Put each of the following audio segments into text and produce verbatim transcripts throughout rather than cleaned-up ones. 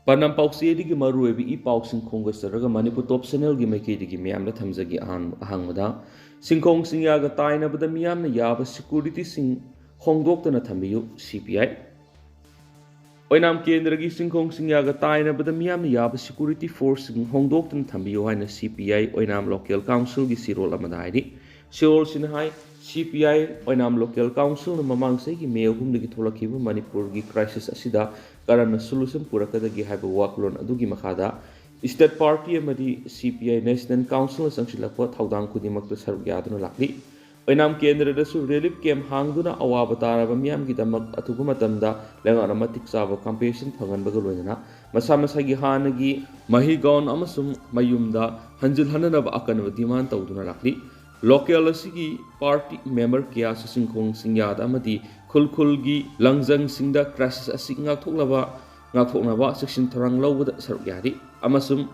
ꯄꯥꯎꯆꯦꯗꯒꯤ ꯃꯔꯨꯑꯣꯏꯕ ꯏ ꯄꯥꯎꯁꯤꯡ ꯈꯣꯝꯒꯠꯆꯔꯒ ꯃꯅꯤꯄꯨꯔ ꯇꯣꯞ ꯆꯦꯅꯦꯜꯒꯤ ꯃꯥꯏꯀꯩꯗꯒꯤ ꯃꯌꯥꯝꯗ ꯊꯝꯖꯒꯦ꯫ ꯑꯍꯥꯟ-, ꯑꯍꯥꯡꯕꯗ, ꯁꯤꯡꯈꯣꯡ ꯁꯤꯡꯌꯥꯒ ꯇꯥꯏꯅꯕꯗ ꯃꯤꯌꯥꯝꯅ ꯌꯥꯕ ꯁꯦꯀ꯭ꯌꯨꯔꯤꯇꯤꯁꯤꯡ ꯍꯣꯡꯗꯣꯛꯇꯅ ꯊꯝꯕꯤꯌꯨ, ꯁꯤ ꯄꯤ ꯑꯥꯏ꯫ ꯑꯣꯏꯅꯥꯝ ꯀꯦꯟꯗ꯭ꯔꯒꯤ ꯁꯤꯡꯈꯣꯡ ꯁꯤꯡꯌꯥꯒ ꯇꯥꯏꯅꯕꯗ ꯃꯤꯌꯥꯝꯅ ꯌꯥꯕ ꯁꯦꯀ꯭ꯌꯨꯔꯤꯇꯤ ꯐꯣꯔꯁꯁꯤꯡ ꯍꯣꯡꯗꯣꯛꯇꯨꯅ ꯊꯝꯕꯤꯌꯨ ꯍꯥꯏꯅ ꯁꯤ ꯄꯤ ꯑꯥꯏ ꯑꯣꯏꯅꯥꯝ ꯂꯣꯀꯦꯜ ꯀꯥꯎꯟꯁꯤꯜꯒꯤ ꯆꯦꯔꯣꯜ ꯑꯃꯗ ꯍꯥꯏꯔꯤ꯫ ꯆꯦꯔꯣꯜꯁꯤꯅ ꯍꯥꯏ, ꯁꯤ ꯄꯤ ꯑꯥꯏ ꯑꯣꯏꯅꯥꯝ ꯂꯣꯀꯦꯜ ꯀꯥꯎꯟꯁꯤꯜꯅ ꯃꯃꯥꯡ ꯆꯍꯤꯒꯤ ꯃꯦ ꯑꯍꯨꯝꯗꯒꯤ ꯊꯣꯛꯂꯛꯈꯤꯕ ꯃꯅꯤꯄꯨꯔꯒꯤ ꯀ꯭ꯔꯥꯏꯁꯤꯁ ꯑꯁꯤꯗ ꯀꯔꯝꯅ ꯁꯣꯂꯨꯁꯟ ꯄꯨꯔꯛꯀꯗꯒꯦ ꯍꯥꯏꯕ ꯋꯥꯈꯜꯂꯣꯟ ꯑꯗꯨꯒꯤ ꯃꯈꯥꯗ ꯏꯁꯇꯦꯠ ꯄꯥꯔꯇꯤ ꯑꯃꯗꯤ ꯁꯤ ꯄꯤ ꯑꯥꯏ ꯅꯦꯁꯅꯦꯜ ꯀꯥꯎꯟꯁꯤꯜꯅ ꯆꯪꯁꯤꯜꯂꯛꯄ ꯊꯧꯗꯥꯡ ꯈꯨꯗꯤꯡꯃꯛꯇ ꯁꯔꯨꯛ ꯌꯥꯗꯨꯅ ꯂꯥꯛꯂꯤ꯫ ꯑꯣꯏꯅꯥꯝ ꯀꯦꯟꯗ꯭ꯔꯗꯁꯨ ꯔꯤꯂꯤꯐ ꯀꯦꯝꯞ ꯍꯥꯡꯗꯨꯅ ꯑꯋꯥꯕ ꯇꯥꯔꯕ ꯃꯤꯌꯥꯝꯒꯤꯗꯃꯛ ꯑꯊꯨꯕ ꯃꯇꯝꯗ ꯂꯩꯉꯥꯛꯅ ꯃꯇꯤꯛ ꯆꯥꯕ ꯀꯝꯄꯦꯟꯁꯦꯁꯟ ꯐꯪꯍꯟꯕꯒ ꯂꯣꯏꯅꯅ ꯃꯁꯥ ꯃꯁꯥꯒꯤ ꯍꯥꯟꯅꯒꯤ ꯃꯍꯩ ꯒ꯭ꯔꯥꯎꯟ ꯑꯃꯁꯨꯡ ꯃꯌꯨꯝꯗ ꯍꯟꯖꯤꯜꯍꯟꯅꯅꯕ ꯑꯀꯟꯕ ꯗꯤꯃꯥꯟ ꯇꯧꯗꯨꯅ ꯂꯥꯛꯂꯤ꯫ ꯂꯣꯀꯦꯜ ꯑꯁꯤꯒꯤ ꯄꯥꯔꯇꯤ ꯃꯦꯝꯕꯔ ꯀꯌꯥꯁꯨ ꯁꯤꯡꯈꯣꯡ ꯁꯤꯡꯌꯥꯗ ꯑꯃꯗꯤ ꯈꯨꯜ ꯈꯨꯜꯒꯤ ꯂꯪꯖꯪꯁꯤꯡꯗ ꯀ꯭ꯔꯥꯏꯁꯤꯁ ꯑꯁꯤ ꯉꯥꯛꯊꯣꯛꯅꯕ, ꯉꯥꯛꯊꯣꯛꯅꯕ ꯆꯦꯛꯁꯤꯟ ꯊꯧꯔꯥꯡ ꯂꯧꯕꯗ ꯁꯔꯨꯛ ꯌꯥꯔꯤ ꯑꯃꯁꯨꯡ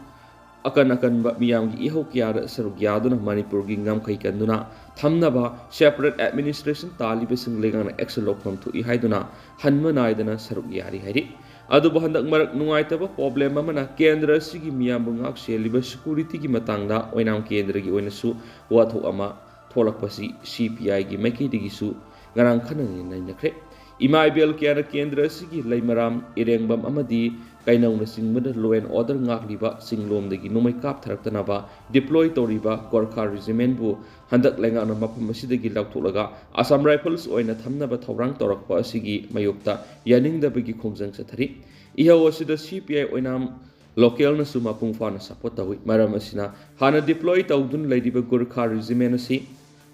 ꯑꯀꯟ ꯑꯀꯟꯕ ꯃꯤꯌꯥꯝꯒꯤ ꯏꯍꯧ ꯀꯌꯥꯗ ꯁꯔꯨꯛ ꯌꯥꯗꯨꯅ ꯃꯅꯤꯄꯨꯔꯒꯤ ꯉꯝꯈꯩ ꯀꯟꯗꯨꯅ ꯊꯝꯅꯕ ꯁꯦꯄꯔꯦꯠ ꯑꯦꯗꯃꯤꯅꯤꯁꯇ꯭ꯔꯦꯁꯟ ꯇꯥꯜꯂꯤꯕꯁꯤꯡ ꯂꯩꯉꯥꯛꯅ ꯑꯦꯛꯁꯟ ꯂꯧꯐꯝ ꯊꯣꯛꯏ ꯍꯥꯏꯗꯨꯅ ꯍꯟꯕ ꯅꯥꯏꯗꯅ ꯁꯔꯨꯛ ꯌꯥꯔꯤ ꯍꯥꯏꯔꯤ꯫ ꯑꯗꯨꯕꯨ ꯍꯟꯗꯛ ꯃꯔꯛ ꯅꯨꯡꯉꯥꯏꯇꯕ ꯄ꯭ꯔꯣꯕ꯭ꯂꯦꯝ ꯑꯃꯅ ꯀꯦꯟꯗ꯭ꯔ ꯑꯁꯤꯒꯤ ꯃꯤꯌꯥꯝꯕꯨ ꯉꯥꯛ ꯁꯦꯜꯂꯤꯕ ꯁꯦꯀ꯭ꯌꯨꯔꯤꯇꯤꯒꯤ ꯃꯇꯥꯡꯗ ꯑꯣꯏꯅꯥꯝ ꯀꯦꯟꯗ꯭ꯔꯒꯤ ꯑꯣꯏꯅꯁꯨ ꯋꯥꯊꯣꯛ ꯑꯃ ꯊꯣꯛꯂꯛꯄꯁꯤ ꯁꯤ ꯄꯤ ꯑꯥꯏꯒꯤ ꯃꯥꯏꯀꯩꯗꯒꯤꯁꯨ ꯉꯔꯥꯡ ꯈꯟꯅ ꯅꯩꯅꯈ꯭ꯔꯦ꯫ ꯏꯃꯥ ꯏꯕꯦꯜ ꯀꯌꯥꯅ ꯀꯦꯟꯗ꯭ꯔ ꯑꯁꯤꯒꯤ ꯂꯩꯃꯔꯥꯝ, ꯏꯔꯦꯡꯕꯝ ꯑꯃꯗꯤ ꯀꯩꯅꯧꯅꯆꯤꯡꯕꯗ law and order ꯉꯥꯛꯂꯤꯕ ꯆꯤꯡꯂꯣꯝꯗꯒꯤ ꯅꯣꯡꯃꯩ ꯀꯥꯞꯊꯔꯛꯇꯅꯕ ꯗꯤꯄ꯭ꯂꯣꯏ ꯇꯧꯔꯤꯕ ꯒꯣꯔꯈꯥ ꯔꯤꯖꯤꯃꯦꯟꯕꯨ ꯍꯟꯗꯛ ꯂꯩꯉꯥꯛꯅ ꯃꯐꯝ ꯑꯁꯤꯗꯒꯤ ꯂꯧꯊꯣꯛꯂꯒ ꯑꯁꯥꯝ ꯔꯥꯏꯐꯜꯁ ꯑꯣꯏꯅ ꯊꯝꯅꯕ ꯊꯧꯔꯥꯡ ꯇꯧꯔꯛꯄ ꯑꯁꯤꯒꯤ ꯃꯥꯌꯣꯛꯇ ꯌꯥꯅꯤꯡꯗꯕꯒꯤ ꯈꯣꯡꯖꯪ ꯆꯠꯊꯔꯤ꯫ ꯏꯍꯧ ꯑꯁꯤꯗ ꯁꯤ ꯄꯤ ꯑꯥꯏ ꯑꯣꯏꯅꯥꯝ ꯂꯣꯀꯦꯜꯅꯁꯨ ꯃꯄꯨꯡ ꯐꯥꯅ ꯁꯄꯣꯔꯠ ꯇꯧꯏ꯫ ꯃꯔꯝ ꯑꯁꯤꯅ, ꯍꯥꯟꯅ ꯗꯤꯄ꯭ꯂꯣꯏ ꯇꯧꯗꯨꯅ ꯂꯩꯔꯤꯕ ꯒꯨꯔꯈꯥ ꯔꯤꯖꯤꯃꯦꯟ ꯑꯁꯤ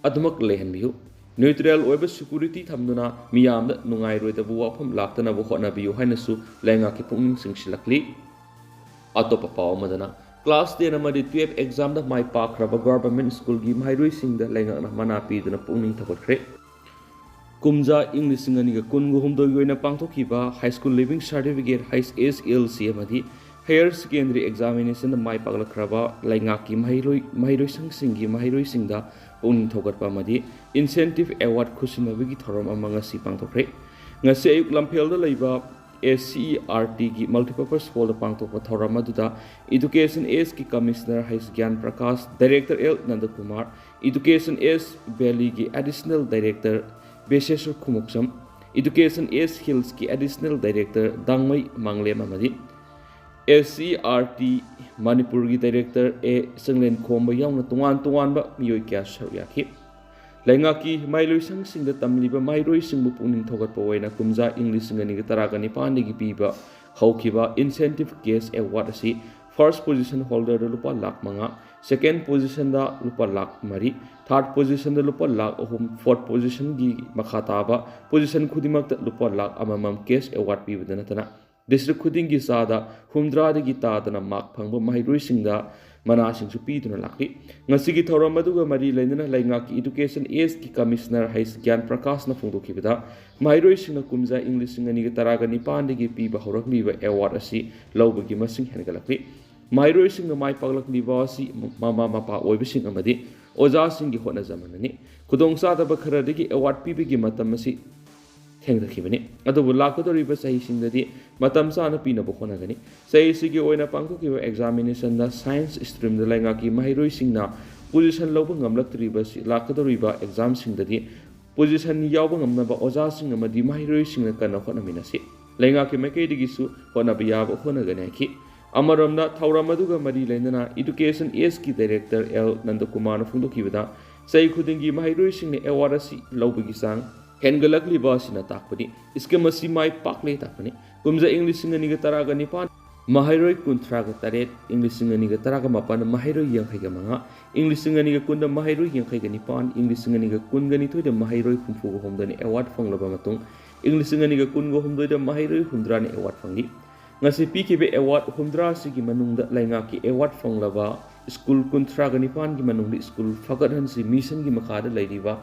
ꯑꯗꯨꯃꯛ ꯂꯩꯍꯟꯕꯤꯌꯨ꯫ ꯅ꯭ꯌꯨꯇ꯭ꯔꯦꯜ ꯑꯣꯏꯕ ꯁꯦꯀ꯭ꯌꯨꯔꯤꯇꯤ ꯊꯝꯗꯨꯅ ꯃꯤꯌꯥꯝꯗ ꯅꯨꯡꯉꯥꯏꯔꯣꯏꯗꯕ ꯋꯥꯐꯝ ꯂꯥꯛꯇꯅꯕ ꯍꯣꯠꯅꯕꯤꯌꯨ ꯍꯥꯏꯅꯁꯨ ꯂꯩꯉꯥꯛꯀꯤ ꯄꯨꯛꯅꯤꯡ ꯆꯤꯡꯁꯤꯜꯂꯛꯂꯤ꯫ ꯑꯇꯣꯞꯄ ꯄꯥꯎ ꯑꯃꯗꯅ, ꯀ꯭ꯂꯥꯁ ꯇꯦꯟ ꯑꯃꯗꯤ ꯇꯨꯌꯦꯜꯐ ꯑꯦꯛꯖꯥꯝꯗ ꯃꯥꯏ ꯄꯥꯛꯈ꯭ꯔꯕ ꯒꯚꯔꯟꯃꯦꯟꯠ ꯁ꯭ꯀꯨꯜꯒꯤ ꯃꯍꯩꯔꯣꯏꯁꯤꯡꯗ ꯂꯩꯉꯥꯛꯅ ꯃꯅꯥ ꯄꯤꯗꯨꯅ ꯄꯨꯛꯅꯤꯡ ꯊꯧꯒꯠꯈ꯭ꯔꯦ꯫ ꯀꯨꯝꯖꯥ ꯏꯪ ꯂꯤꯁꯤꯡ ꯑꯅꯤꯒ ꯀꯨꯟꯒ ꯍꯨꯝꯗꯣꯏꯒꯤ ꯑꯣꯏꯅ ꯄꯥꯡꯊꯣꯛꯈꯤꯕ high school leaving certificate, H S L C ꯑꯃꯗꯤ ꯍꯥꯌꯔ ꯁꯦꯀꯦꯟꯗꯔꯤ ꯑꯦꯛꯖꯥꯃꯤꯅꯦꯁꯟꯗ ꯃꯥꯏ ꯄꯥꯛꯂꯛꯈ꯭ꯔꯕ ꯂꯩꯉꯥꯛꯀꯤ ꯃꯍꯩꯔꯣꯏ-, ꯃꯍꯩꯔꯣꯏꯁꯪꯁꯤꯡꯒꯤ ꯃꯍꯩꯔꯣꯏꯁꯤꯡꯗ ꯄꯨꯛꯅꯤꯡ ꯊꯧꯒꯠꯄ ꯑꯃꯗꯤ ꯏꯟꯁꯦꯟꯇꯤꯚ ꯑꯦꯋꯥꯔꯗ ꯈꯨꯠꯁꯤꯟꯅꯕꯒꯤ ꯊꯧꯔꯝ ꯑꯃ ꯉꯁꯤ ꯄꯥꯡꯊꯣꯛꯈ꯭ꯔꯦ꯫ ꯉꯁꯤ ꯑꯌꯨꯛ ꯂꯝꯐꯦꯜꯗ ꯂꯩꯕ ꯑꯦꯁ ꯁꯤ ꯏ ꯑꯥꯔ ꯇꯤꯒꯤ multipurpose hallꯗ ꯄꯥꯡꯊꯣꯛꯄ ꯊꯧꯔꯝ ꯑꯗꯨꯗ Education Sꯒꯤ Commissioner H Gyan Prakash, Director L Nandakumar, Education East Valleyꯒꯤ Additional Director Beseswar Khumukcham, Education East Hillsꯀꯤ Additional Director ꯗꯥꯡꯃꯩ ꯃꯥꯡꯂꯦꯝ ꯑꯃꯗꯤ S C E R T ꯃꯅꯤꯄꯨꯔꯒꯤ Director ꯑꯦ ꯆꯪꯂꯦꯟ ꯈꯣꯝꯕ ꯌꯥꯎꯅ ꯇꯣꯉꯥꯟ ꯇꯣꯉꯥꯟꯕ ꯃꯤꯑꯣꯏ ꯀꯌꯥ ꯁꯔꯨꯛ ꯌꯥꯈꯤ꯫ ꯂꯩꯉꯥꯛꯀꯤ ꯃꯍꯩꯂꯣꯏꯁꯪꯁꯤꯡꯗ ꯇꯝꯂꯤꯕ ꯃꯍꯩꯔꯣꯏꯁꯤꯡꯕꯨ ꯄꯨꯛꯅꯤꯡ ꯊꯧꯒꯠꯄ ꯑꯣꯏꯅ ꯀꯨꯝꯖꯥ ꯏꯪ ꯂꯤꯁꯤꯡ ꯑꯅꯤꯒ ꯇꯔꯥꯒ ꯅꯤꯄꯥꯟꯗꯒꯤ ꯄꯤꯕ ꯍꯧꯈꯤꯕ Incentive Cash Award ꯑꯁꯤ first position holderꯗ ꯂꯨꯄꯥ ꯂꯥꯈ ꯃꯉꯥ, second positionꯗ ꯂꯨꯄꯥ ꯂꯥꯈ ꯃꯔꯤ, third positionꯗ ꯂꯨꯄꯥ ꯂꯥꯈ ꯑꯍꯨꯝ, fourth positionꯒꯤ ꯃꯈꯥ ꯇꯥꯕ position ꯈꯨꯗꯤꯡꯃꯛꯇ ꯂꯨꯄꯥ ꯂꯥꯈ ꯑꯃꯃꯝ cash award ꯄꯤꯕꯗ ꯅꯠꯇꯅ district ꯈꯨꯗꯤꯡꯒꯤ ꯆꯥꯗ ꯍꯨꯝꯗ꯭ꯔꯥꯗꯒꯤ ꯇꯥꯗꯅ mark ꯐꯪꯕ ꯃꯍꯩꯔꯣꯏꯁꯤꯡꯗ ꯃꯅꯥꯁꯤꯡꯁꯨ ꯄꯤꯗꯨꯅ ꯂꯥꯛꯂꯤ꯫ ꯉꯁꯤꯒꯤ ꯊꯧꯔꯝ ꯑꯗꯨꯒ ꯃꯔꯤ ꯂꯩꯅꯅ ꯂꯩꯉꯥꯛꯀꯤ Education Sꯒꯤ Commissioner ꯍꯩꯁ ꯒ꯭ꯌꯥꯟ ꯄ꯭ꯔꯀꯥꯁꯅ ꯐꯣꯡꯗꯣꯛꯈꯤꯕꯗ, ꯃꯍꯩꯔꯣꯏꯁꯤꯡꯅ ꯀꯨꯝꯖꯥ ꯏꯪ ꯂꯤꯁꯤꯡ ꯑꯅꯤꯒ ꯇꯔꯥꯒ ꯅꯤꯄꯥꯟꯗꯒꯤ ꯄꯤꯕ ꯍꯧꯔꯛꯂꯤꯕ award ꯑꯁꯤ ꯂꯧꯕꯒꯤ ꯃꯁꯤꯡ ꯍꯦꯟꯒꯠꯂꯛꯂꯤ꯫ ꯃꯍꯩꯔꯣꯏꯁꯤꯡꯅ ꯃꯥꯏ ꯄꯥꯛꯂꯛꯂꯤꯕ ꯑꯁꯤ ꯃꯃꯥ ꯃꯄꯥ ꯑꯣꯏꯕꯁꯤꯡ ꯑꯃꯗꯤ ꯑꯣꯖꯥꯁꯤꯡꯒꯤ ꯍꯣꯠꯅꯖꯃꯟꯅꯅꯤ꯫ ꯈꯨꯗꯣꯡꯆꯥꯗꯕ ꯈꯔꯗꯒꯤ award ꯄꯤꯕꯒꯤ ꯃꯇꯝ ꯑꯁꯤ ꯊꯦꯡꯊꯈꯤꯕꯅꯤ꯫ ꯑꯗꯨꯕꯨ ꯂꯥꯛꯀꯗꯧꯔꯤꯕ ꯆꯍꯤꯁꯤꯡꯗꯗꯤ ꯃꯇꯝ ꯆꯥꯅ ꯄꯤꯅꯕ ꯍꯣꯠꯅꯒꯅꯤ꯫ ꯆꯍꯤ ꯑꯁꯤꯒꯤ ꯑꯣꯏꯅ ꯄꯥꯡꯊꯣꯛꯈꯤꯕ examinationꯗ science streamꯗ ꯂꯩꯉꯥꯛꯀꯤ ꯃꯍꯩꯔꯣꯏꯁꯤꯡꯅ position ꯂꯧꯕ ꯉꯝꯂꯛꯇ꯭ꯔꯤꯕꯁꯤ ꯂꯥꯛꯀꯗꯧꯔꯤꯕ examꯁꯤꯡꯗꯗꯤ position ꯌꯥꯎꯕ ꯉꯝꯅꯕ ꯑꯣꯖꯥꯁꯤꯡ ꯑꯃꯗꯤ ꯃꯍꯩꯔꯣꯏꯁꯤꯡꯅ ꯀꯟꯅ ꯍꯣꯠꯅꯃꯤꯟꯅꯁꯤ꯫ ꯂꯩꯉꯥꯛꯀꯤ ꯃꯥꯏꯀꯩꯗꯒꯤꯁꯨ ꯍꯣꯠꯅꯕ ꯌꯥꯕ ꯍꯣꯠꯅꯒꯅꯤ ꯍꯥꯏꯈꯤ꯫ ꯑꯃꯔꯣꯝꯗ ꯊꯧꯔꯝ ꯑꯗꯨꯒ ꯃꯔꯤ ꯂꯩꯅꯅ Education Sꯒꯤ Director ꯑꯦꯜ ꯅꯟꯗꯀꯨꯃꯥꯔꯅ ꯐꯣꯡꯗꯣꯛꯈꯤꯕꯗ, ꯆꯍꯤ ꯈꯨꯗꯤꯡꯒꯤ ꯃꯍꯩꯔꯣꯏꯁꯤꯡꯅ award ꯑꯁꯤ ꯂꯧꯕꯒꯤ ꯆꯥꯡ ꯍꯦꯟꯒꯠꯂꯛꯂꯤꯕ ꯑꯁꯤꯅ ꯇꯥꯛꯄꯗꯤ scheme ꯑꯁꯤ ꯃꯥꯏ ꯄꯥꯛꯂꯦ ꯇꯥꯛꯄꯅꯤ꯫ ꯀꯨꯝꯖꯥ ꯏꯪ ꯂꯤꯁꯤꯡ ꯑꯅꯤꯒ ꯇꯔꯥꯒ ꯅꯤꯄꯥꯟ ꯃꯍꯩꯔꯣꯏ ꯀꯨꯟꯊ꯭ꯔꯥꯒ ꯇꯔꯦꯠ, ꯏꯪ ꯂꯤꯁꯤꯡ ꯑꯅꯤꯒ ꯇꯔꯥꯒ ꯃꯥꯄꯟꯗ ꯃꯍꯩꯔꯣꯏ ꯌꯥꯡꯈꯩꯒ ꯃꯉꯥ, ꯏꯪ ꯂꯤꯁꯤꯡ ꯑꯅꯤꯒ ꯀꯨꯟꯗ ꯃꯍꯩꯔꯣꯏ ꯌꯥꯡꯈꯩꯒ ꯅꯤꯄꯥꯟ, ꯏꯪ ꯂꯤꯁꯤꯡ ꯑꯅꯤꯒ ꯀꯨꯟꯒ ꯅꯤꯊꯣꯏꯗ ꯃꯍꯩꯔꯣꯏ ꯍꯨꯝꯐꯨꯒ ꯍꯨꯝꯗꯣꯏꯅ award ꯐꯪꯂꯕ ꯃꯇꯨꯡ, ꯏꯪ ꯂꯤꯁꯤꯡ ꯑꯅꯤꯒ ꯀꯨꯟꯒ ꯍꯨꯝꯗꯣꯏꯗ ꯃꯍꯩꯔꯣꯏ ꯍꯨꯝꯗ꯭ꯔꯥꯅ award ꯐꯪꯂꯤ꯫ ꯉꯁꯤ ꯄꯤꯈꯤꯕ award ꯍꯨꯝꯗ꯭ꯔꯥ ꯑꯁꯤꯒꯤ ꯃꯅꯨꯡꯗ ꯂꯩꯉꯥꯛꯀꯤ award ꯐꯪꯂꯕ school ꯀꯨꯟꯊ꯭ꯔꯥꯒ ꯅꯤꯄꯥꯟꯒꯤ ꯃꯅꯨꯡꯗ school ꯐꯒꯠꯍꯟꯁꯤ missionꯒꯤ ꯃꯈꯥꯗ ꯂꯩꯔꯤꯕ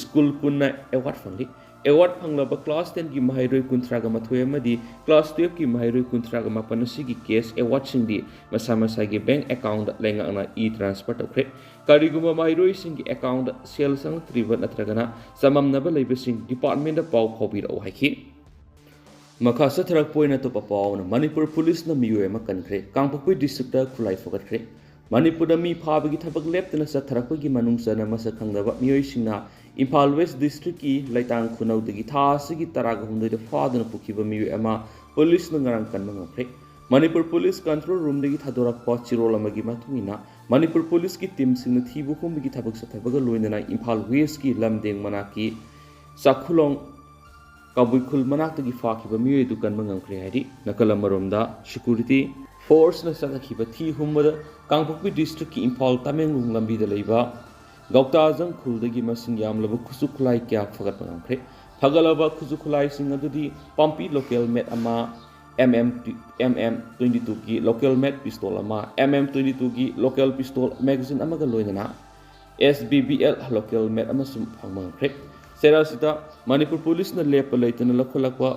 school ꯀꯨꯟꯅ award ꯐꯪꯂꯤ꯫ Award ꯐꯪꯂꯕ class tenꯒꯤ ꯃꯍꯩꯔꯣꯏ ꯀꯨꯟꯊ꯭ꯔꯥꯒ ꯃꯥꯊꯣꯏ ꯑꯃꯗꯤ class twelveꯀꯤ ꯃꯍꯩꯔꯣꯏ ꯀꯨꯟꯊ꯭ꯔꯥꯒ ꯃꯥꯄꯟ ꯑꯁꯤꯒꯤ cash awardꯁꯤꯡꯗꯤ ꯃꯁꯥ ꯃꯁꯥꯒꯤ bank accountꯗ ꯂꯩꯉꯥꯛꯅ e-transfer ꯇꯧꯈ꯭ꯔꯦ꯫ ꯀꯔꯤꯒꯨꯝꯕ ꯃꯍꯩꯔꯣꯏꯁꯤꯡꯒꯤ accountꯗ ꯁꯦꯜ ꯆꯪꯂꯛꯇ꯭ꯔꯤꯕ ꯅꯠꯇ꯭ꯔꯒꯅ ꯆꯃꯝꯅꯕ ꯂꯩꯕꯁꯤꯡ departmentꯗ ꯄꯥꯎ ꯐꯥꯎꯕꯤꯔꯛꯎ ꯍꯥꯏꯈꯤ꯫ ꯃꯈꯥ ꯆꯠꯊꯔꯛꯄ ꯑꯣꯏꯅ ꯑꯇꯣꯞꯄ ꯄꯥꯎ ꯑꯃꯅ, ꯃꯅꯤꯄꯨꯔ ꯄꯨꯂꯤꯁꯅ ꯃꯤꯑꯣꯏ ꯑꯃ ꯀꯟꯈ꯭ꯔꯦ꯫ ꯀꯥꯡꯄꯣꯛꯄꯤ ꯗꯤꯁꯇ꯭ꯔꯤꯛꯇ ꯈꯨꯠꯂꯥꯏ ꯐꯒꯠꯈ꯭ꯔꯦ꯫ ꯃꯅꯤꯄꯨꯔꯗ ꯃꯤ ꯐꯥꯕꯒꯤ ꯊꯕꯛ ꯂꯦꯞꯇꯅ ꯆꯠꯊꯔꯛꯄꯒꯤ ꯃꯅꯨꯡ ꯆꯟꯅ ꯃꯁꯛ ꯈꯪꯗꯕ ꯃꯤꯑꯣꯏꯁꯤꯡꯅ ꯏꯝꯐꯥꯜ ꯋꯦꯁ ꯗꯤꯁꯇ꯭ꯔꯤꯛꯀꯤ ꯂꯩꯇꯥꯡ ꯈꯨꯅꯧꯗꯒꯤ ꯊꯥ ꯑꯁꯤꯒꯤ ꯇꯔꯥꯒ ꯍꯨꯝꯗꯣꯏꯗ ꯐꯥꯗꯨꯅ ꯄꯨꯈꯤꯕ ꯃꯤꯑꯣꯏ ꯑꯃ ꯄꯨꯂꯤꯁꯅ ꯉꯔꯥꯡ ꯀꯟꯕ ꯉꯝꯈ꯭ꯔꯦ꯫ ꯃꯅꯤꯄꯨꯔ ꯄꯨꯂꯤꯁ ꯀꯟꯇ꯭ꯔꯣꯜ ꯔꯨꯝꯗꯒꯤ ꯊꯥꯗꯣꯔꯛꯄ ꯆꯤꯔꯣꯜ ꯑꯃꯒꯤ ꯃꯇꯨꯡ ꯏꯟꯅ, ꯃꯅꯤꯄꯨꯔ ꯄꯨꯂꯤꯁꯀꯤ ꯇꯤꯝꯁꯤꯡꯅ ꯊꯤꯕ ꯍꯨꯝꯕꯒꯤ ꯊꯕꯛ ꯆꯠꯊꯕꯒ ꯂꯣꯏꯅꯅ ꯏꯝꯐꯥꯜ ꯋꯦꯁꯀꯤ ꯂꯝꯗꯦꯡ ꯃꯅꯥꯛꯀꯤ ꯆꯥꯈꯨꯂꯣꯡ ꯀꯕꯨꯏ ꯈꯨꯜ ꯃꯅꯥꯛꯇꯒꯤ ꯐꯥꯈꯤꯕ ꯃꯤꯑꯣꯏ ꯑꯗꯨ ꯀꯟꯕ ꯉꯝꯈ꯭ꯔꯦ ꯍꯥꯏꯔꯤ꯫ ꯅꯥꯀꯜ ꯑꯃꯔꯣꯝꯗ, ꯁꯦꯀ꯭ꯌꯨꯔꯤꯇꯤ ꯐꯣꯔꯁꯅ ꯆꯠꯊꯈꯤꯕ ꯊꯤ ꯍꯨꯝꯕꯗ ꯀꯥꯡꯄꯣꯛꯄꯤ ꯗꯤꯁꯇ꯭ꯔꯤꯛꯀꯤ ꯏꯝꯐꯥꯜ ꯇꯃꯦꯡꯂꯣꯡ ꯂꯝꯕꯤꯗ ꯂꯩꯕ ꯒꯧꯇꯥꯖꯪ ꯈꯨꯜꯗꯒꯤ ꯃꯁꯤꯡ ꯌꯥꯝꯂꯕ ꯈꯨꯠꯁꯨ ꯈꯨꯠꯂꯥꯏ ꯀꯌꯥ ꯐꯒꯠꯄ ꯉꯝꯈ꯭ꯔꯦ꯫ ꯐꯒꯠꯂꯕ ꯈꯨꯠꯁꯨ ꯈꯨꯠꯂꯥꯏꯁꯤꯡ ꯑꯗꯨꯗꯤ ꯄꯥꯝꯄꯤ ꯂꯣꯀꯦꯜ ꯃꯦꯠ ꯑꯃ, M M, M M twenty ꯇꯨꯒꯤ ꯂꯣꯀꯦꯜ ꯃꯦꯠ ꯄꯤꯁꯇꯣꯜ ꯑꯃ, ꯑꯦꯝ ꯑꯦꯝ ꯇ꯭ꯋꯦꯟꯇꯤ ꯇꯨꯒꯤ ꯂꯣꯀꯦꯜ ꯄꯤꯁꯇꯣꯜ ꯃꯦꯒꯥꯖꯤꯟ ꯑꯃꯒ ꯂꯣꯏꯅꯅ ꯑꯦꯁ ꯕꯤ ꯕꯤ ꯑꯦꯜ ꯂꯣꯀꯦꯜ ꯃꯦꯠ ꯑꯃꯁꯨ ꯐꯪꯕ ꯉꯝꯈ꯭ꯔꯦ꯫ ꯆꯩꯔꯥꯛꯁꯤꯗ ꯃꯅꯤꯄꯨꯔ ꯄꯨꯂꯤꯁꯅ ꯂꯦꯞꯄ ꯂꯩꯇꯅ ꯂꯧꯈꯠꯂꯛꯄ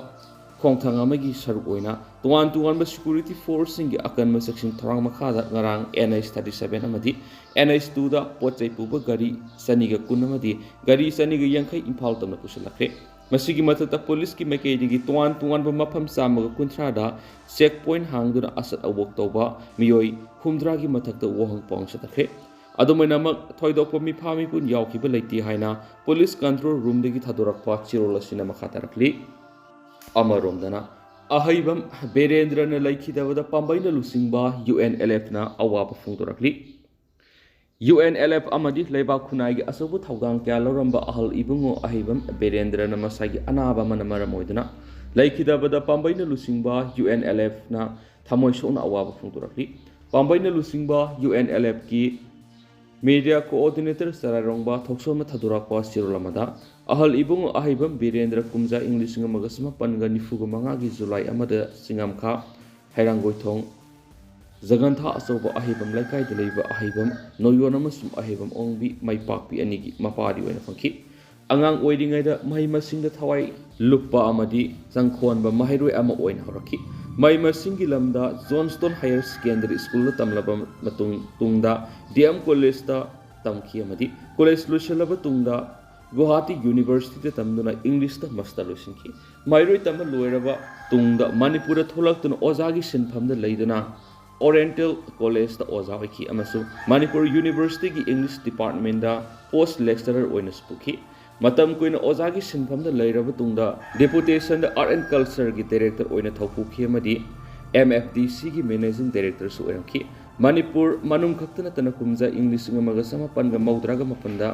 ꯈꯣꯡꯊꯥꯡ ꯑꯃꯒꯤ ꯁꯔꯨꯛ ꯑꯣꯏꯅ ꯇꯣꯉꯥꯟ ꯇꯣꯉꯥꯟꯕ ꯁꯦꯀ꯭ꯌꯨꯔꯤꯇꯤ ꯐꯣꯔꯁꯁꯤꯡꯒꯤ ꯑꯀꯟꯕ ꯆꯦꯛꯁꯤꯟ ꯊꯧꯔꯥꯡ ꯃꯈꯥꯗ ꯉꯔꯥꯡ ꯑꯦꯟ ꯑꯩꯆ ꯊꯥꯔꯇꯤ ꯁꯚꯦꯟ ꯑꯃꯗꯤ ꯑꯦꯟ ꯑꯩꯆ ꯇꯨꯗ ꯄꯣꯠ ꯆꯩ ꯄꯨꯕ ꯒꯥꯔꯤ ꯆꯅꯤꯒ ꯀꯨꯟ ꯑꯃꯗꯤ ꯒꯥꯔꯤ ꯆꯅꯤꯒ ꯌꯥꯡꯈꯩ ꯏꯝꯐꯥꯜ ꯇꯝꯅ ꯄꯨꯁꯤꯜꯂꯛꯈ꯭ꯔꯦ꯫ ꯃꯁꯤꯒꯤ ꯃꯊꯛꯇ ꯄꯨꯂꯤꯁꯀꯤ ꯃꯥꯏꯀꯩꯗꯒꯤ ꯇꯣꯉꯥꯟ ꯇꯣꯉꯥꯟꯕ ꯃꯐꯝ ꯆꯥꯝꯃꯒ ꯀꯨꯟꯊ꯭ꯔꯥꯗ ꯆꯦꯛ ꯄꯣꯏꯟꯠ ꯍꯥꯡꯗꯨꯅ ꯑꯆꯠ ꯑꯋꯣꯛ ꯇꯧꯕ ꯃꯤꯑꯣꯏ ꯍꯨꯝꯗ꯭ꯔꯥꯒꯤ ꯃꯊꯛꯇ ꯋꯥꯍꯪ ꯄꯥꯎꯍꯪ ꯆꯠꯊꯈ꯭ꯔꯦ꯫ ꯑꯗꯨꯝ ꯑꯣꯏꯅꯃꯛ, ꯊꯣꯏꯗꯣꯛꯄ ꯃꯤꯐꯥ ꯃꯤꯄꯨꯟ ꯌꯥꯎꯈꯤꯕ ꯂꯩꯇꯦ ꯍꯥꯏꯅ ꯄꯨꯂꯤꯁ ꯀꯟꯇ꯭ꯔꯣꯜ ꯔꯨꯝꯗꯒꯤ ꯊꯥꯗꯣꯔꯛꯄ ꯆꯤꯔꯣꯜ ꯑꯁꯤꯅ ꯃꯈꯥ ꯇꯥꯔꯛꯂꯤ꯫ ꯑꯃꯔꯣꯝꯗꯅ, ꯑꯍꯩꯕꯝ ꯕꯤꯔꯦꯟꯗ꯭ꯔꯅ ꯂꯩꯈꯤꯗꯕꯗ ꯄꯥꯝꯕꯩꯅ ꯂꯨꯆꯤꯡꯕ ꯌꯨ ꯑꯦꯟ ꯑꯦꯜ ꯑꯦꯐꯅ ꯑꯋꯥꯕ ꯐꯣꯡꯗꯣꯔꯛꯂꯤ꯫ ꯌꯨ ꯑꯦꯟ ꯑꯦꯜ ꯑꯦꯐ ꯑꯃꯗꯤ ꯂꯩꯕꯥꯛ ꯈꯨꯟꯅꯥꯏꯒꯤ ꯑꯆꯧꯕ ꯊꯧꯗꯥꯡ ꯀꯌꯥ ꯂꯧꯔꯝꯕ ꯑꯍꯜ ꯏꯕꯨꯡꯉꯣ ꯑꯍꯩꯕꯝ ꯕꯤꯔꯦꯟꯗ꯭ꯔꯅ ꯃꯁꯥꯒꯤ ꯑꯅꯥꯕ ꯑꯃꯅ ꯃꯔꯝ ꯑꯣꯏꯗꯨꯅ ꯂꯩꯈꯤꯗꯕꯗ ꯄꯥꯝꯕꯩꯅ ꯂꯨꯆꯤꯡꯕ ꯌꯨ ꯑꯦꯟ ꯑꯦꯜ ꯑꯦꯐꯅ ꯊꯃꯣꯏ ꯁꯣꯛꯅ ꯑꯋꯥꯕ ꯐꯣꯡꯗꯣꯔꯛꯂꯤ꯫ ꯄꯥꯝꯕꯩꯅ ꯂꯨꯆꯤꯡꯕ ꯌꯨ ꯑꯦꯟ ꯑꯦꯜ ꯑꯦꯐꯀꯤ ꯃꯦꯗꯤꯌꯥ ꯀꯣꯑꯣꯔꯗꯤꯅꯦꯇꯔ ꯆꯔꯥꯏꯔꯣꯡꯕ ꯊꯣꯛꯆꯣꯝꯅ ꯊꯥꯗꯣꯔꯛꯄ ꯆꯦꯔꯣꯜ ꯑꯃꯗ, ꯑꯍꯜ ꯏꯕꯨꯡꯉꯣ ꯑꯍꯩꯕꯝ ꯕꯤꯔꯦꯟꯗ꯭ꯔ ꯀꯨꯝꯖꯥ ꯏꯪ ꯂꯤꯁꯤꯡ ꯑꯃꯒ ꯆꯃꯥꯄꯟꯒ ꯅꯤꯐꯨꯒ ꯃꯉꯥꯒꯤ ꯖꯨꯂꯥꯏ ꯑꯃꯗ ꯆꯤꯡꯉꯝꯈꯥ ꯍꯩꯔꯥꯡꯒꯣꯏꯊꯣꯡ ꯖꯒꯟꯊꯥ ꯑꯆꯧꯕ ꯑꯍꯩꯕꯝ ꯂꯩꯀꯥꯏꯗ ꯂꯩꯕ ꯑꯍꯩꯕꯝ ꯅꯣꯌꯣꯟ ꯑꯃꯁꯨꯡ ꯑꯍꯩꯕꯝ ꯑꯣꯡꯕꯤ ꯃꯩꯄꯥꯛꯄꯤ ꯑꯅꯤꯒꯤ ꯃꯄꯥꯗꯤ ꯑꯣꯏꯅ ꯐꯪꯈꯤ꯫ ꯑꯉꯥꯡ ꯑꯣꯏꯔꯤꯉꯩꯗ ꯃꯍꯩ ꯃꯁꯤꯡꯗ ꯊꯋꯥꯏ ꯂꯨꯞꯄ ꯑꯃꯗꯤ ꯆꯪꯈꯣꯟꯕ ꯃꯍꯩꯔꯣꯏ ꯑꯃ ꯑꯣꯏꯅ ꯍꯧꯔꯛꯈꯤ꯫ ꯃꯍꯩ ꯃꯁꯤꯡꯒꯤ ꯂꯝꯗ ꯖꯣꯟꯁꯇꯣꯟ ꯍꯥꯌꯔ ꯁꯦꯀꯦꯟꯗꯔꯤ ꯁ꯭ꯀꯨꯜꯗ ꯇꯝꯂꯕ ꯃꯇꯨꯡ, ꯇꯨꯡꯗ ꯗꯤ ꯑꯦꯝ ꯀꯣꯂꯦꯖꯇ ꯇꯝꯈꯤ ꯑꯃꯗꯤ ꯀꯣꯂꯦꯖ ꯂꯣꯏꯁꯤꯜꯂꯕ ꯇꯨꯡꯗ ꯒꯨꯋꯥꯍꯥꯇꯤ ꯌꯨꯅꯤꯚꯔꯁꯤꯇꯤꯗ ꯇꯝꯗꯨꯅ ꯏꯪꯂꯤꯁꯇ ꯃꯁꯇꯔ ꯂꯣꯏꯁꯤꯟꯈꯤ꯫ ꯃꯍꯩꯔꯣꯏ ꯇꯝꯕ ꯂꯣꯏꯔꯕ ꯇꯨꯡꯗ ꯃꯅꯤꯄꯨꯔꯗ ꯊꯣꯛꯂꯛꯇꯨꯅ ꯑꯣꯖꯥꯒꯤ ꯁꯤꯟꯐꯝꯗ ꯂꯩꯗꯨꯅ ꯑꯣꯔꯤꯌꯦꯟꯇꯦꯜ ꯀꯣꯂꯦꯖꯇ ꯑꯣꯖꯥ ꯑꯣꯏꯈꯤ ꯑꯃꯁꯨꯡ ꯃꯅꯤꯄꯨꯔ ꯌꯨꯅꯤꯚꯔꯁꯤꯇꯤꯒꯤ ꯏꯪꯂꯤꯁ ꯗꯤꯄꯥꯔꯠꯃꯦꯟꯗ ꯄꯣꯁ ꯂꯦꯛꯆꯔꯔ ꯑꯣꯏꯅꯁꯨ ꯄꯨꯈꯤ꯫ ꯃꯇꯝ ꯀꯨꯏꯅ ꯑꯣꯖꯥꯒꯤ ꯁꯤꯟꯐꯝꯗ ꯂꯩꯔꯕ ꯇꯨꯡꯗ ꯗꯦꯄꯨꯇꯦꯁꯟꯗ ꯑꯥꯔꯠ ꯑꯦꯟ ꯀꯜꯆꯔꯒꯤ ꯗꯥꯏꯔꯦꯛꯇꯔ ꯑꯣꯏꯅ ꯊꯧꯄꯨꯈꯤ ꯑꯃꯗꯤ ꯑꯦꯝ ꯑꯦꯐ ꯗꯤ ꯁꯤꯒꯤ ꯃꯦꯅꯦꯖꯤꯡ ꯗꯥꯏꯔꯦꯛꯇꯔꯁꯨ ꯑꯣꯏꯔꯝꯈꯤ꯫ ꯃꯅꯤꯄꯨꯔ ꯃꯅꯨꯡ ꯈꯛꯇ ꯅꯠꯇꯅ ꯀꯨꯝꯖꯥ ꯏꯪ ꯂꯤꯁꯤꯡ ꯑꯃꯒ ꯆꯃꯥꯄꯟꯒ ꯃꯧꯗ꯭ꯔꯥꯒ ꯃꯥꯄꯟꯗ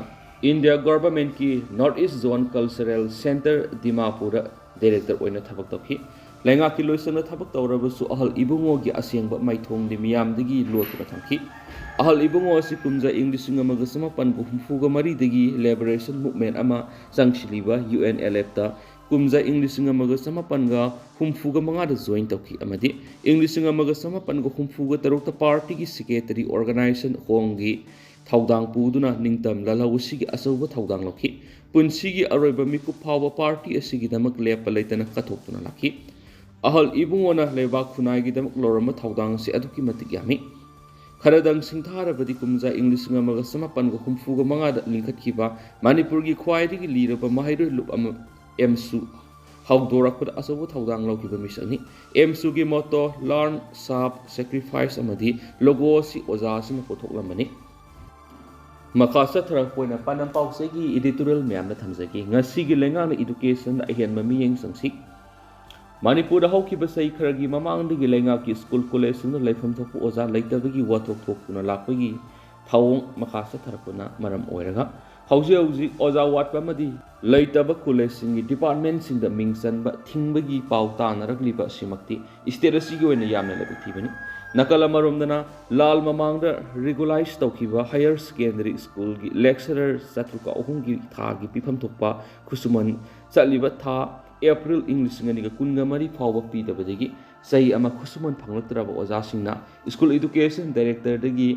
ꯏꯟꯗꯤꯌꯥ ꯒꯣꯚꯔꯟꯃꯦꯟꯠꯀꯤ north east zone cultural centre ꯗꯤꯃꯥꯄꯨꯔꯗ ꯗꯥꯏꯔꯦꯛꯇꯔ ꯑꯣꯏꯅ ꯊꯕꯛ ꯇꯧꯈꯤ꯫ ꯂꯩꯉꯥꯛꯀꯤ ꯂꯣꯏꯁꯪꯗ ꯊꯕꯛ ꯇꯧꯔꯕꯁꯨ ꯑꯍꯜ ꯏꯕꯨꯡꯉꯣꯒꯤ ꯑꯁꯦꯡꯕ ꯃꯥꯏꯊꯣꯡꯗꯤ ꯃꯤꯌꯥꯝꯗꯒꯤ ꯂꯣꯠꯇꯨꯅ ꯊꯝꯈꯤ꯫ ꯑꯍꯜ ꯏꯕꯨꯡꯉꯣ ꯑꯁꯤ ꯀꯨꯝꯖꯥ ꯏꯪ ꯂꯤꯁꯤꯡ ꯑꯃꯒ ꯆꯃꯥꯄꯟꯒ ꯍꯨꯝꯐꯨꯒ ꯃꯔꯤꯗꯒꯤ ꯂꯤꯕꯔꯦꯁꯟ ꯃꯨꯚꯃꯦꯟꯠ ꯑꯃ ꯆꯪꯁꯤꯜꯂꯤꯕ ꯌꯨ ꯑꯦꯟ ꯑꯦꯜ ꯑꯦꯐꯇ ꯀꯨꯝꯖꯥ ꯏꯪ ꯂꯤꯁꯤꯡ ꯑꯃꯒ ꯆꯃꯥꯄꯟꯒ ꯍꯨꯝꯐꯨꯒ ꯃꯉꯥꯗ ꯖꯣꯏꯟ ꯇꯧꯈꯤ ꯑꯃꯗꯤ ꯏꯪ ꯂꯤꯁꯤꯡ ꯑꯃꯒ ꯆꯃꯥꯄꯟꯒ ꯍꯨꯝꯐꯨꯒ ꯇꯔꯨꯛꯇ ꯄꯥꯔꯇꯤꯒꯤ ꯁꯦꯀ꯭ꯔꯦꯇꯔꯤ ꯑꯣꯔꯒꯅꯥꯏꯖꯦꯁꯟ ꯍꯣꯡꯒꯤ ꯊꯧꯗꯥꯡ ꯄꯨꯗꯨꯅ ꯅꯤꯡꯇꯝ ꯂꯥꯜꯍꯧ ꯑꯁꯤꯒꯤ ꯑꯆꯧꯕ ꯊꯧꯗꯥꯡ ꯂꯧꯈꯤ꯫ ꯄꯨꯟꯁꯤꯒꯤ ꯑꯔꯣꯏꯕ ꯃꯤꯀꯨꯞ ꯐꯥꯎꯕ ꯄꯥꯔꯇꯤ ꯑꯁꯤꯒꯤꯗꯃꯛ ꯂꯦꯞꯄ ꯂꯩꯇꯅ ꯀꯠꯊꯣꯛꯇꯨꯅ ꯂꯥꯛꯈꯤ꯫ ꯑꯍꯜ ꯏꯕꯨꯡꯉꯣꯅ ꯂꯩꯕꯥꯛ ꯈꯨꯟꯅꯥꯏꯒꯤꯗꯃꯛ ꯂꯧꯔꯝꯕ ꯊꯧꯗꯥꯡ ꯑꯁꯤ ꯑꯗꯨꯛꯀꯤ ꯃꯇꯤꯛ ꯌꯥꯝꯃꯤ꯫ ꯈꯔꯗꯪ ꯁꯤꯡꯊꯥꯔꯕꯗꯤ ꯀꯨꯝꯖꯥ ꯏꯪ ꯂꯤꯁꯤꯡ ꯑꯃꯒ ꯆꯃꯥꯄꯟꯒ ꯍꯨꯝꯐꯨꯒ ꯃꯉꯥꯗ ꯂꯤꯡꯈꯠꯈꯤꯕ ꯃꯅꯤꯄꯨꯔꯒꯤ ꯈ꯭ꯋꯥꯏꯗꯒꯤ ꯂꯤꯔꯕ ꯃꯍꯩꯔꯣꯏ ꯂꯨꯞ ꯑꯃ ꯑꯦꯝꯁꯨ ꯍꯧꯗꯣꯔꯛꯄꯗ ꯑꯆꯧꯕ ꯊꯧꯗꯥꯡ ꯂꯧꯈꯤꯕ ꯃꯤꯁꯛꯅꯤ꯫ ꯑꯦꯝꯁꯨꯒꯤ ꯃꯣꯇꯣ "Learn, Serve, Sacrifice" ꯑꯃꯗꯤ ꯂꯣꯒꯣ ꯑꯁꯤ ꯑꯣꯖꯥ ꯑꯁꯤꯅ ꯄꯨꯊꯣꯛꯂꯝꯕꯅꯤ꯫ ꯃꯈꯥ ꯆꯠꯊꯔꯛꯄ ꯑꯣꯏꯅ ꯄꯥꯟꯗꯝ ꯄꯥꯎꯆꯦꯒꯤ ꯏꯗꯤꯇꯣꯔꯤꯌꯦꯜ ꯃꯌꯥꯝꯗ ꯊꯝꯖꯒꯦ꯫ ꯉꯁꯤꯒꯤ ꯂꯩꯉꯥꯛꯅ ꯏꯗꯨꯀꯦꯁꯟꯗ ꯑꯍꯦꯟꯕ ꯃꯤꯠꯌꯦꯡ ꯆꯪꯁꯤ꯫ ꯃꯅꯤꯄꯨꯔꯗ ꯍꯧꯈꯤꯕ ꯆꯍꯤ ꯈꯔꯒꯤ ꯃꯃꯥꯡꯗꯒꯤ ꯂꯩꯉꯥꯛꯀꯤ ꯁ꯭ꯀꯨꯜ ꯀꯣꯂꯦꯖꯁꯤꯡꯗ ꯂꯩꯐꯝ ꯊꯣꯛꯄ ꯑꯣꯖꯥ ꯂꯩꯇꯕꯒꯤ ꯋꯥꯊꯣꯛ ꯊꯣꯛꯇꯨꯅ ꯂꯥꯛꯄꯒꯤ ꯊꯧꯑꯣꯡ ꯃꯈꯥ ꯆꯠꯊꯔꯛꯄꯅ ꯃꯔꯝ ꯑꯣꯏꯔꯒ ꯍꯧꯖꯤꯛ ꯍꯧꯖꯤꯛ ꯑꯣꯖꯥ ꯋꯥꯠꯄ ꯑꯃꯗꯤ ꯂꯩꯇꯕ ꯀꯣꯂꯦꯖꯁꯤꯡꯒꯤ ꯗꯤꯄꯥꯔꯠꯃꯦꯟꯁꯤꯡꯗ ꯃꯤꯡ ꯆꯟꯕ ꯊꯤꯡꯕꯒꯤ ꯄꯥꯎ ꯇꯥꯅꯔꯛꯂꯤꯕ ꯑꯁꯤꯃꯛꯇꯤ ꯁ꯭ꯇꯦꯠ ꯑꯁꯤꯒꯤ ꯑꯣꯏꯅ ꯌꯥꯝꯅ ꯂꯥꯏꯕꯛ ꯊꯤꯕꯅꯤ꯫ ꯅꯥꯀꯜ ꯑꯃꯔꯣꯝꯗꯅ ꯂꯥꯜ ꯃꯃꯥꯡꯗ ꯔꯤꯒꯨꯂꯥꯏꯖ ꯇꯧꯈꯤꯕ ꯍꯥꯌꯔ ꯁꯦꯀꯦꯟꯗꯔꯤ ꯁ꯭ꯀꯨꯜꯒꯤ ꯂꯦꯛꯆꯔꯔ ꯆꯥꯇ꯭ꯔꯨꯛꯀ ꯑꯍꯨꯝꯒꯤ ꯊꯥꯒꯤ ꯄꯤꯐꯝ ꯊꯣꯛꯄ ꯈꯨꯠꯁꯨꯃꯟ ꯆꯠꯂꯤꯕ ꯊꯥ ꯑꯦꯄ꯭ꯔꯤꯜ ꯏꯪ ꯂꯤꯁꯤꯡ ꯑꯅꯤꯒ ꯀꯨꯟꯒ ꯃꯔꯤ ꯐꯥꯎꯕ ꯄꯤꯗꯕꯗꯒꯤ ꯆꯍꯤ ꯑꯃ ꯈꯨꯠꯁꯨꯃꯟ ꯐꯪꯂꯛꯇ꯭ꯔꯕ ꯑꯣꯖꯥꯁꯤꯡꯅ ꯁ꯭ꯀꯨꯜ ꯏꯗꯨꯀꯦꯁꯟ ꯗꯥꯏꯔꯦꯛꯇꯔꯗꯒꯤ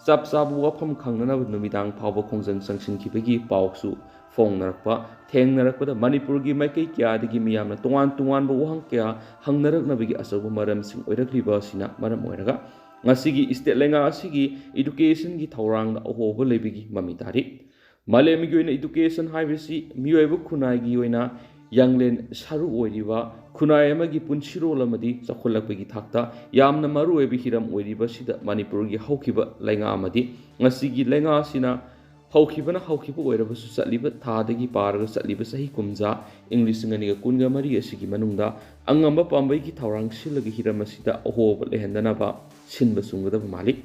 ꯆꯞ ꯆꯥꯕ ꯋꯥꯐꯝ ꯈꯪꯅꯅꯕ ꯅꯨꯃꯤꯗꯥꯡ ꯐꯥꯎꯕ ꯈꯣꯡꯖꯪ ꯆꯪꯁꯤꯟꯈꯤꯕꯒꯤ ꯄꯥꯎꯁꯨ ꯐꯣꯡꯅꯔꯛꯄ ꯊꯦꯡꯅꯔꯛꯄꯗ ꯃꯅꯤꯄꯨꯔꯒꯤ ꯃꯥꯏꯀꯩ ꯀꯌꯥꯗꯒꯤ ꯃꯤꯌꯥꯝꯅ ꯇꯣꯉꯥꯟ ꯇꯣꯉꯥꯟꯕ ꯋꯥꯍꯪ ꯀꯌꯥ ꯍꯪꯅꯔꯛꯅꯕꯒꯤ ꯑꯆꯧꯕ ꯃꯔꯝꯁꯤꯡ ꯑꯣꯏꯔꯛꯂꯤꯕ ꯑꯁꯤꯅ ꯃꯔꯝ ꯑꯣꯏꯔꯒ ꯉꯁꯤꯒꯤ ꯁ꯭ꯇꯦꯠ ꯂꯩꯉꯥꯛ ꯑꯁꯤꯒꯤ ꯏꯗꯨꯀꯦꯁꯟꯒꯤ ꯊꯧꯔꯥꯡꯗ ꯑꯍꯣꯕ ꯂꯩꯕꯒꯤ ꯃꯃꯤ ꯇꯥꯔꯤ꯫ ꯃꯥꯂꯦꯝꯒꯤ ꯑꯣꯏꯅ education ꯍꯥꯏꯕꯁꯤ ꯃꯤꯑꯣꯏꯕ ꯈꯨꯟꯅꯥꯏꯒꯤ ꯑꯣꯏꯅ ꯌꯥꯡꯂꯦꯟ ꯁꯔꯨ ꯑꯣꯏꯔꯤꯕ, ꯈꯨꯟꯅꯥꯏ ꯑꯃꯒꯤ ꯄꯨꯟꯁꯤꯔꯣꯜ ꯑꯃꯗꯤ ꯆꯥꯎꯈꯠꯂꯛꯄꯒꯤ ꯊꯥꯛꯇ ꯌꯥꯝꯅ ꯃꯔꯨꯑꯣꯏꯕ ꯍꯤꯔꯝ ꯑꯣꯏꯔꯤꯕꯁꯤꯗ ꯃꯅꯤꯄꯨꯔꯒꯤ ꯍꯧꯈꯤꯕ ꯂꯩꯉꯥꯛ ꯑꯃꯗꯤ ꯉꯁꯤꯒꯤ ꯂꯩꯉꯥꯛ ꯑꯁꯤꯅ ꯍꯧꯈꯤꯕꯅ ꯍꯧꯈꯤꯕ ꯑꯣꯏꯔꯕꯁꯨ, ꯆꯠꯂꯤꯕ ꯊꯥꯗꯒꯤ ꯄꯥꯔꯒ ꯆꯠꯂꯤꯕ ꯆꯍꯤ ꯀꯨꯝꯖꯥ, ꯏꯪ ꯂꯤꯁꯤꯡ ꯑꯅꯤꯒ ꯀꯨꯟꯒ ꯃꯔꯤ ꯑꯁꯤꯒꯤ ꯃꯅꯨꯡꯗ ꯑꯉꯝꯕ ꯄꯥꯝꯕꯩꯒꯤ ꯊꯧꯔꯥꯡ ꯁꯤꯜꯂꯒ ꯍꯤꯔꯝ ꯑꯁꯤꯗ ꯑꯍꯣꯕ ꯂꯩꯍꯟꯗꯅꯕ ꯁꯤꯟꯕ ꯆꯨꯝꯒꯗꯕ ꯃꯥꯜꯂꯤ꯫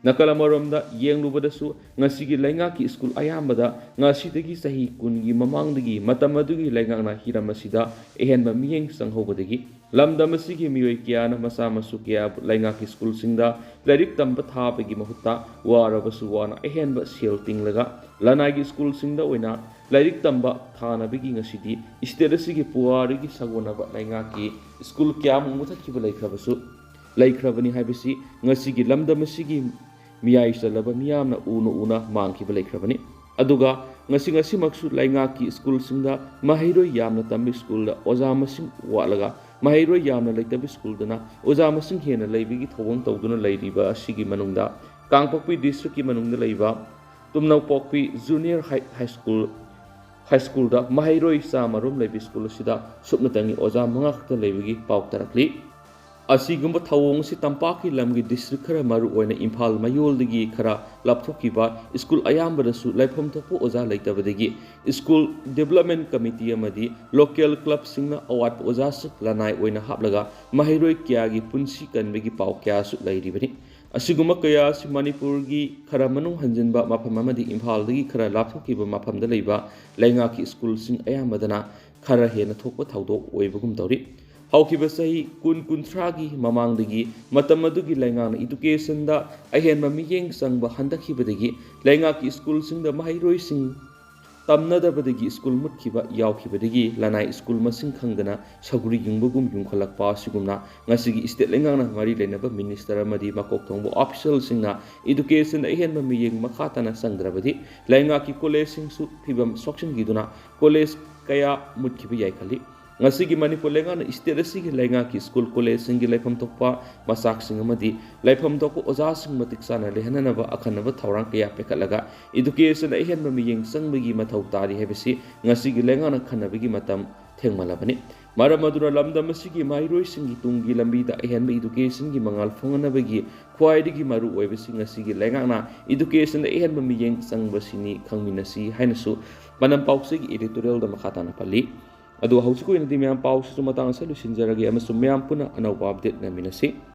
ꯅꯥꯀꯜ ꯑꯃꯔꯣꯝꯗ ꯌꯦꯡꯂꯨꯕꯗꯁꯨ, ꯉꯁꯤꯒꯤ ꯂꯩꯉꯥꯛꯀꯤ ꯁ꯭ꯀꯨꯜ ꯑꯌꯥꯝꯕꯗ ꯉꯁꯤꯗꯒꯤ ꯆꯍꯤ ꯀꯨꯟꯒꯤ ꯃꯃꯥꯡꯗꯒꯤ ꯃꯇꯝ ꯑꯗꯨꯒꯤ ꯂꯩꯉꯥꯛꯅ ꯍꯤꯔꯝ ꯑꯁꯤꯗ ꯑꯍꯦꯟꯕ ꯃꯤꯠꯌꯦꯡ ꯆꯪꯍꯧꯕꯗꯒꯤ ꯂꯝꯗꯝ ꯑꯁꯤꯒꯤ ꯃꯤꯑꯣꯏ ꯀꯌꯥꯅ ꯃꯆꯥ ꯃꯁꯨ ꯀꯌꯥꯕꯨ ꯂꯩꯉꯥꯛꯀꯤ ꯁ꯭ꯀꯨꯜꯁꯤꯡꯗ ꯂꯥꯏꯔꯤꯛ ꯇꯝꯕ ꯊꯥꯕꯒꯤ ꯃꯍꯨꯠꯇ ꯋꯥꯔꯕꯁꯨ ꯋꯥꯅ ꯑꯍꯦꯟꯕ ꯁꯦꯜ ꯇꯤꯡꯂꯒ ꯂꯅꯥꯏꯒꯤ ꯁ꯭ꯀꯨꯜꯁꯤꯡꯗ ꯑꯣꯏꯅ ꯂꯥꯏꯔꯤꯛ ꯇꯝꯕ ꯊꯥꯅꯕꯒꯤ ꯉꯁꯤꯗꯤ state ꯑꯁꯤꯒꯤ ꯄꯨꯋꯥꯔꯤꯒꯤ ꯁꯥꯒꯣꯟꯅꯕ ꯂꯩꯉꯥꯛꯀꯤ ꯁ꯭ꯀꯨꯜ ꯀꯌꯥꯃꯨꯛ ꯃꯨꯊꯠꯈꯤꯕ ꯂꯩꯈ꯭ꯔꯕꯁꯨ, ꯂꯩꯈ꯭ꯔꯕꯅꯤ ꯍꯥꯏꯕꯁꯤ ꯉꯁꯤꯒꯤ ꯂꯝꯗꯝ ꯑꯁꯤꯒꯤ ꯃꯤꯌꯥꯏ ꯆꯜꯂꯕ ꯃꯤꯌꯥꯝꯅ ꯎꯅ ꯎꯅ ꯃꯥꯡꯈꯤꯕ ꯂꯩꯈ꯭ꯔꯕꯅꯤ꯫ ꯑꯗꯨꯒ ꯉꯁꯤ, ꯉꯁꯤꯃꯛꯁꯨ ꯂꯩꯉꯥꯛꯀꯤ ꯁ꯭ꯀꯨꯜꯁꯤꯡꯗ ꯃꯍꯩꯔꯣꯏ ꯌꯥꯝꯅ ꯇꯝꯕ ꯁ꯭ꯀꯨꯜꯗ ꯑꯣꯖꯥ ꯃꯁꯤꯡ ꯋꯥꯠꯂꯒ ꯃꯍꯩꯔꯣꯏ ꯌꯥꯝꯅ ꯂꯩꯇꯕ ꯁ꯭ꯀꯨꯜꯗꯅ ꯑꯣꯖꯥ ꯃꯁꯤꯡ ꯍꯦꯟꯅ ꯂꯩꯕꯒꯤ ꯊꯧꯑꯣꯡ ꯇꯧꯗꯨꯅ ꯂꯩꯔꯤꯕ ꯑꯁꯤꯒꯤ ꯃꯅꯨꯡꯗ ꯀꯥꯡꯄꯣꯛꯄꯤ districtꯀꯤ ꯃꯅꯨꯡꯗ ꯂꯩꯕ ꯇꯨꯝꯅꯧꯄꯣꯛꯄꯤ Junior High, High School, High Schoolꯗ ꯃꯍꯩꯔꯣꯏ ꯆꯥꯝꯃ ꯔꯣꯝ ꯂꯩꯕ ꯁ꯭ꯀꯨꯜ ꯑꯁꯤꯗ ꯁꯨꯞꯅꯇꯪꯒꯤ ꯑꯣꯖꯥ ꯃꯉꯥ ꯈꯛꯇ ꯂꯩꯕꯒꯤ ꯄꯥꯎ ꯇꯥꯔꯛꯂꯤ꯫ ꯑꯁꯤꯒꯨꯝꯕ ꯊꯧꯑꯣꯡ ꯑꯁꯤ ꯇꯝꯄꯥꯛꯀꯤ ꯂꯝꯒꯤ district ꯈꯔ, ꯃꯔꯨꯑꯣꯏꯅ ꯏꯝꯐꯥꯜ ꯃꯌꯣꯜꯗꯒꯤ ꯈꯔ ꯂꯥꯞꯊꯣꯛꯈꯤꯕ ꯁ꯭ꯀꯨꯜ ꯑꯌꯥꯝꯕꯗꯁꯨ ꯂꯩꯐꯝ ꯊꯣꯛꯄ ꯑꯣꯖꯥ ꯂꯩꯇꯕꯗꯒꯤ school development committee ꯑꯃꯗꯤ local clubꯁꯤꯡꯅ ꯑꯋꯥꯠꯄ ꯑꯣꯖꯥꯁꯤꯡ ꯂꯅꯥꯏ ꯑꯣꯏꯅ ꯍꯥꯞꯂꯒ ꯃꯍꯩꯔꯣꯏ ꯀꯌꯥꯒꯤ ꯄꯨꯟꯁꯤ ꯀꯟꯕꯒꯤ ꯄꯥꯎ ꯀꯌꯥꯁꯨ ꯂꯩꯔꯤꯕꯅꯤ꯫ ꯑꯁꯤꯒꯨꯝꯕ ꯀꯌꯥ ꯑꯁꯤ ꯃꯅꯤꯄꯨꯔꯒꯤ ꯈꯔ ꯃꯅꯨꯡ ꯍꯟꯖꯤꯟꯕ ꯃꯐꯝ ꯑꯃꯗꯤ ꯏꯝꯐꯥꯜꯗꯒꯤ ꯈꯔ ꯂꯥꯞꯊꯣꯛꯈꯤꯕ ꯃꯐꯝꯗ ꯂꯩꯕ ꯂꯩꯉꯥꯛꯀꯤ ꯁ꯭ꯀꯨꯜꯁꯤꯡ ꯑꯌꯥꯝꯕꯗꯅ ꯈꯔ ꯍꯦꯟꯅ ꯊꯣꯛꯄ ꯊꯧꯗꯣꯛ ꯑꯣꯏꯕꯒꯨꯝ ꯇꯧꯔꯤ꯫ ꯍꯧꯈꯤꯕ ꯆꯍꯤ ꯀꯨꯟ ꯀꯨꯟꯊ꯭ꯔꯥꯒꯤ ꯃꯃꯥꯡꯗꯒꯤ ꯃꯇꯝ ꯑꯗꯨꯒꯤ ꯂꯩꯉꯥꯛꯅ educationꯗ ꯑꯍꯦꯟꯕ ꯃꯤꯠꯌꯦꯡ ꯆꯪꯕ ꯍꯟꯊꯈꯤꯕꯗꯒꯤ ꯂꯩꯉꯥꯛꯀꯤ ꯁ꯭ꯀꯨꯜꯁꯤꯡꯗ ꯃꯍꯩꯔꯣꯏꯁꯤꯡ ꯇꯝꯅꯗꯕꯗꯒꯤ ꯁ꯭ꯀꯨꯜ ꯃꯨꯠꯈꯤꯕ ꯌꯥꯎꯈꯤꯕꯗꯒꯤ ꯂꯅꯥꯏ ꯁ꯭ꯀꯨꯜ ꯃꯁꯤꯡ ꯈꯪꯗꯅ ꯁꯧꯒ꯭ꯔꯤ ꯌꯨꯡꯕꯒꯨꯝ ꯌꯨꯡꯈꯠꯂꯛꯄ ꯑꯁꯤꯒꯨꯝꯅ ꯉꯁꯤꯒꯤ state ꯂꯩꯉꯥꯛꯅ ꯃꯔꯤ ꯂꯩꯅꯕ minister ꯑꯃꯗꯤ ꯃꯀꯣꯛ ꯊꯣꯡꯕ officialꯁꯤꯡꯅ educationꯗ ꯑꯍꯦꯟꯕ ꯃꯤꯠꯌꯦꯡ ꯃꯈꯥ ꯇꯥꯅ ꯆꯪꯗ꯭ꯔꯕꯗꯤ ꯂꯩꯉꯥꯛꯀꯤ collegeꯁꯤꯡꯁꯨ ꯐꯤꯕꯝ ꯁꯣꯛꯆꯤꯟꯈꯤꯗꯨꯅ college ꯀꯌꯥ ꯃꯨꯠꯈꯤꯕ ꯌꯥꯏ ꯈꯜꯂꯤ꯫ ꯉꯁꯤꯒꯤ ꯃꯅꯤꯄꯨꯔ ꯂꯩꯉꯥꯛꯅ state ꯑꯁꯤꯒꯤ ꯂꯩꯉꯥꯛꯀꯤ school collegeꯁꯤꯡꯒꯤ ꯂꯩꯐꯝ ꯊꯣꯛꯄ ꯃꯆꯥꯛꯁꯤꯡ ꯑꯃꯗꯤ ꯂꯩꯐꯝ ꯊꯣꯛꯄ ꯑꯣꯖꯥꯁꯤꯡ ꯃꯇꯤꯛ ꯆꯥꯅ ꯂꯩꯍꯟꯅꯅꯕ ꯑꯈꯟꯅꯕ ꯊꯧꯔꯥꯡ ꯀꯌꯥ ꯄꯥꯏꯈꯠꯂꯒ educationꯗ ꯑꯍꯦꯟꯕ ꯃꯤꯠꯌꯦꯡ ꯆꯪꯕꯒꯤ ꯃꯊꯧ ꯇꯥꯔꯤ ꯍꯥꯏꯕꯁꯤ ꯉꯁꯤꯒꯤ ꯂꯩꯉꯥꯛꯅ ꯈꯟꯅꯕꯒꯤ ꯃꯇꯝ ꯊꯦꯡꯃꯜꯂꯕꯅꯤ꯫ ꯃꯔꯝ ꯑꯗꯨꯅ ꯂꯝꯗꯝ ꯑꯁꯤꯒꯤ ꯃꯍꯩꯔꯣꯏꯁꯤꯡꯒꯤ ꯇꯨꯡꯒꯤ ꯂꯝꯕꯤꯗ ꯑꯍꯦꯟꯕ educationꯒꯤ ꯃꯉꯥꯜ ꯐꯪꯍꯟꯅꯕꯒꯤ ꯈ꯭ꯋꯥꯏꯗꯒꯤ ꯃꯔꯨ ꯑꯣꯏꯕꯁꯤ ꯉꯁꯤꯒꯤ ꯂꯩꯉꯥꯛꯅ educationꯗ ꯑꯍꯦꯟꯕ ꯃꯤꯠꯌꯦꯡ ꯆꯪꯕꯁꯤꯅꯤ ꯈꯪꯃꯤꯟꯅꯁꯤ ꯍꯥꯏꯅꯁꯨ ꯄꯥꯎꯅꯝ ꯄꯥꯎꯆꯦꯒꯤ editorialꯗ ꯃꯈꯥ ꯇꯥꯅ ꯄꯜꯂꯤ꯫ ꯑꯗꯨ ꯍꯧꯖꯤꯛꯀꯤ ꯑꯣꯏꯅꯗꯤ ꯃꯌꯥꯝ ꯄꯥꯎꯁꯤꯁꯨ ꯃꯇꯥꯡ ꯑꯁꯤꯗ ꯂꯣꯏꯁꯤꯟꯖꯔꯒꯦ ꯑꯃꯁꯨꯡ ꯃꯌꯥꯝ ꯄꯨꯟꯅ ꯑꯅꯧꯕ update ꯉꯥꯏꯃꯤꯟꯅꯁꯤ꯫